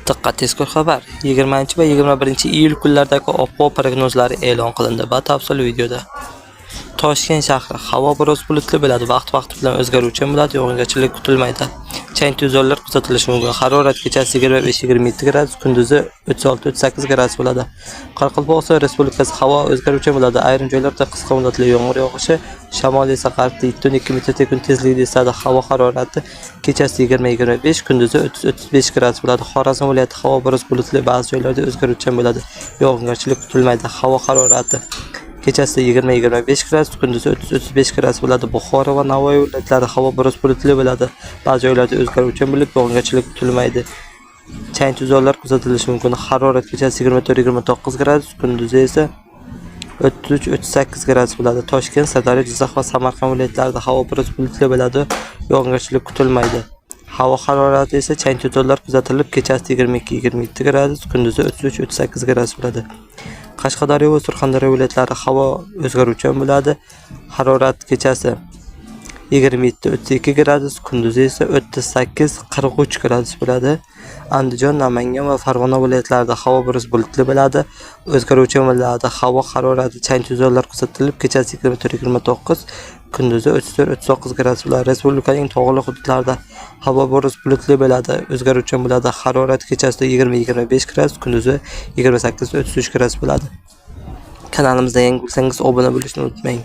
Diqqat, tezkor xabar! 20 va 21-iyul kunlaridagi ob-havo prognozlari e'lon qilindi. Batafsil videoda. Toshkent shahri havo biroz bulutli bo'ladi, vaqti-vaqti bilan o'zgaruvchan bo'ladi, yog'ingarchilik kutilmaydi. Chang-to'zonlar kuzatilishi mumkin. Harorat kechasi 25-27 gradus, kunduzi 36-38 gradus bo'ladi. Qoraqalpog'iston Respublikasi havo o'zgaruvchan bo'ladi. Ayrim joylarda qisqa muddatli yomg'ir yog'ishi, shamol esa g'arbda 7-12 metr sekund tezligida esadi. Havo harorati kechasi 20-25, kunduzi 30-35 gradus bo'ladi. Xorazm viloyati havo biroz bulutli, ba'zi joylarda o'zgaruvchan bo'ladi. Yog'ingarchilik kutilmaydi. Havo harorati kechasi 20-25 gradus, kunduzi 30-35 gradus bo'ladi. Buxoro va Navoiy viloyatlari havo biroz bulutli bo'ladi. Ba'zi joylarda o'zgaruvchan bo'lib, yog'ingarchilik kutilmaydi. Chang-to'zonlar kuzatilishi mumkin. Harorat kechasi 24-29 gradus, kunduzi esa 33-38 gradus bo'ladi. Toshkent, Sirdaryo, Jizzax va Samarqand viloyatlarida havo biroz bulutli bo'ladi. Yog'ingarchilik kutilmaydi. Havo harorati esa chang-to'zonlar kuzatilib, kechasi 22-27 gradus, kunduzi 33-38 gradus bo'ladi. Qashqadaryo va Surxondaryo viloyatlari havo o'zgaruvchan bo'ladi. Harorat kechasi 27-32 gradus, kunduzi esa 38-43 gradus bo'ladi. Andijon, Namangan va Farg'ona viloyatlarida havo biroz bulutli bo'ladi. O'zgaruvchan bo'ladi. Havo harorati chang-to'zonlar kuzatilib, kechasi 24-29, kunduzi 34-39 gradus bo'ladi. Respublikaning tog'li hududlarida havo biroz bulutli bo'ladi, o'zgaruvchan bo'ladi. Harorat kechasida 20-25 gradus, kunduzi 28-33 gradus bo'ladi. Kanalimizda yangi bo'lsangiz obuna bo'lishni unutmang.